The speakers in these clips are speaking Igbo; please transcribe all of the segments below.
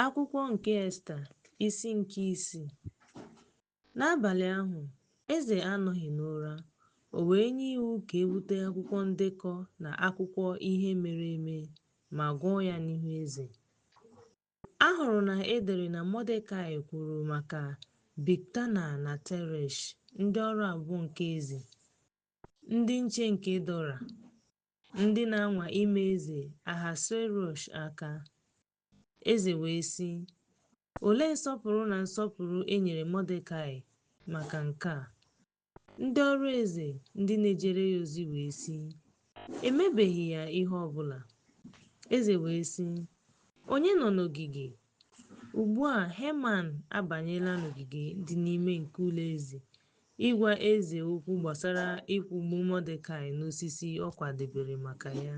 Akwụkwọ nke Esta, isi nke isii. N'abalị ahụ, eze anọghị n'ụra, o wee nye iwu ka e bute akwụkwọ ndekọ na akwụkwọ ihe mere eme ma gụọ ya n'ihu eze. A hụrụ na e dere na Mọdekai kwuru maka Bigtana na Teresh, ndị ọrụ abụọ nke eze, ndị nche nke dọra, ndị na-anwa ime eze Ahasuerọs aka. Eze wee sị, Olee nsọpụrụ na nsọpụrụ e nyere Mọdekai maka nke a? Ndị ọrụ eze, ndị na-ejere ya ozi wee sị, E mebeghị ya ihe ọ bụla. Eze wee sị, Onye nọ n'ogige? Ugbu a Heman abanyela n'ogige dị n'ime nke ụlọ eze ịgwa eze okwu gbasara ịkwụgbu Mọdekai n'osisi ọ kwadebere maka ya.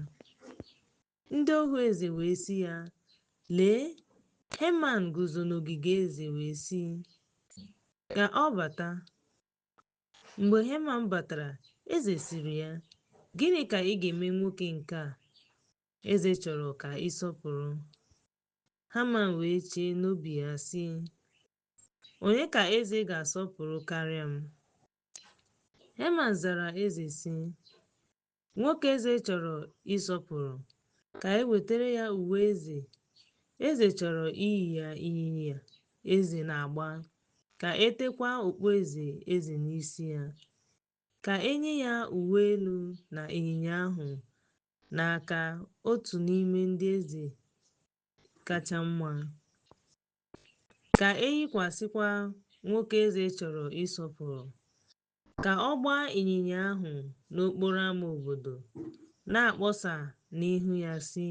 Ndị ohu eze wee sị ya, Lee, Heman guzo n'ogige eze wee sị, Ka ọ bata. Mgbe Heman batara, eze sịrị ya, Gịnị ka ị ga-eme nwoke nke a eze chọrọ ka ị sọpụrụ? Haman wee chee n'obi ya sị, Onye ka eze ga-asọpụrụ karịa m? Heman zara eze sị, Nwoke eze chọrọ ịsọpụrụ, ka e wetara ya uwe eze. Eze chọrọ iyi ya ịnyịnya eze na-agba, ka e teekwa okpueze eze n'isi ya. Ka e nye ya uwe elu na ịnyịnya ahụ n'aka otu n'ime ndị eze kacha mma. Ka e yikwasịkwa nwoke eze chọrọ ịsọpụrụ, ka ọ gbaa ịnyịnya ahụ n'okporo ama obodo, na-akpọsa n'ihu ya sị,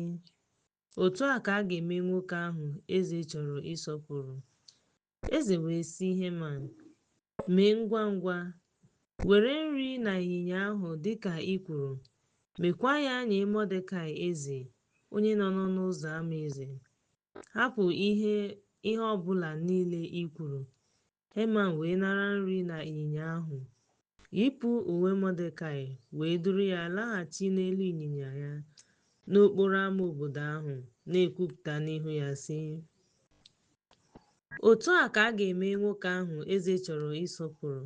Otu a ka a ga-eme nwoke ahụ eze chọrọ ịsọpụrụ. Eze wee sị Heman, Mee ngwa ngwa, were nri na ịnyịnya ahụ dị ka i kwuru, meekwa ya nye Mọdekai eze, onye nọ n'ọnụ ụzọ ama eze. Hapụ ihe ihe ọ bụla niile i kwuru. Heman wee nara nri na ịnyịnya ahụ, yipụ uwe Mọdekai, wee duru ya laghachi n'elu ịnyịnya ya n'okporo ama obodo ahụ, na-ekwupụta n'ihu ya, sị, Otu a ka a ga-eme nwoke ahụ eze chọrọ ịsọpụrụ.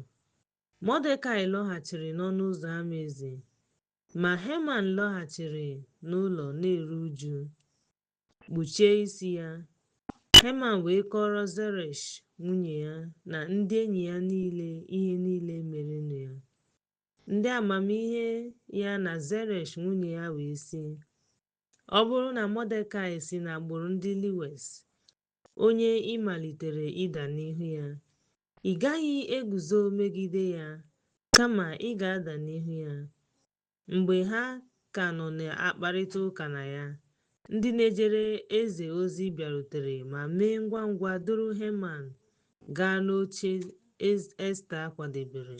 Mọdekai lọghachiri n'ọnụ ụzọ ama eze, ma Heman lọghachiri n'ụlọ na-eru uju, kpuchie isi ya. Heman wee kọọrọ Zeresh nwunye ya na ndị enyi ya niile ihe niile merenụ ya. Ndị amamihe ya na Zeresh nwunye ya wee sị, Ọ bụrụ na Mọdekai si n'agbụrụ ndị Lewis, onye ị malitere ịda n'ihu ya, ị gaghị eguzo megide ya, kama ị ga-ada n'ihu ya. Mgbe ha ka nọ na-akparịta ụka na ya, ndị na-ejere eze ozi bịarutere ma mee ngwa ngwa duru Heman gaa n'oche Esta kwadebere.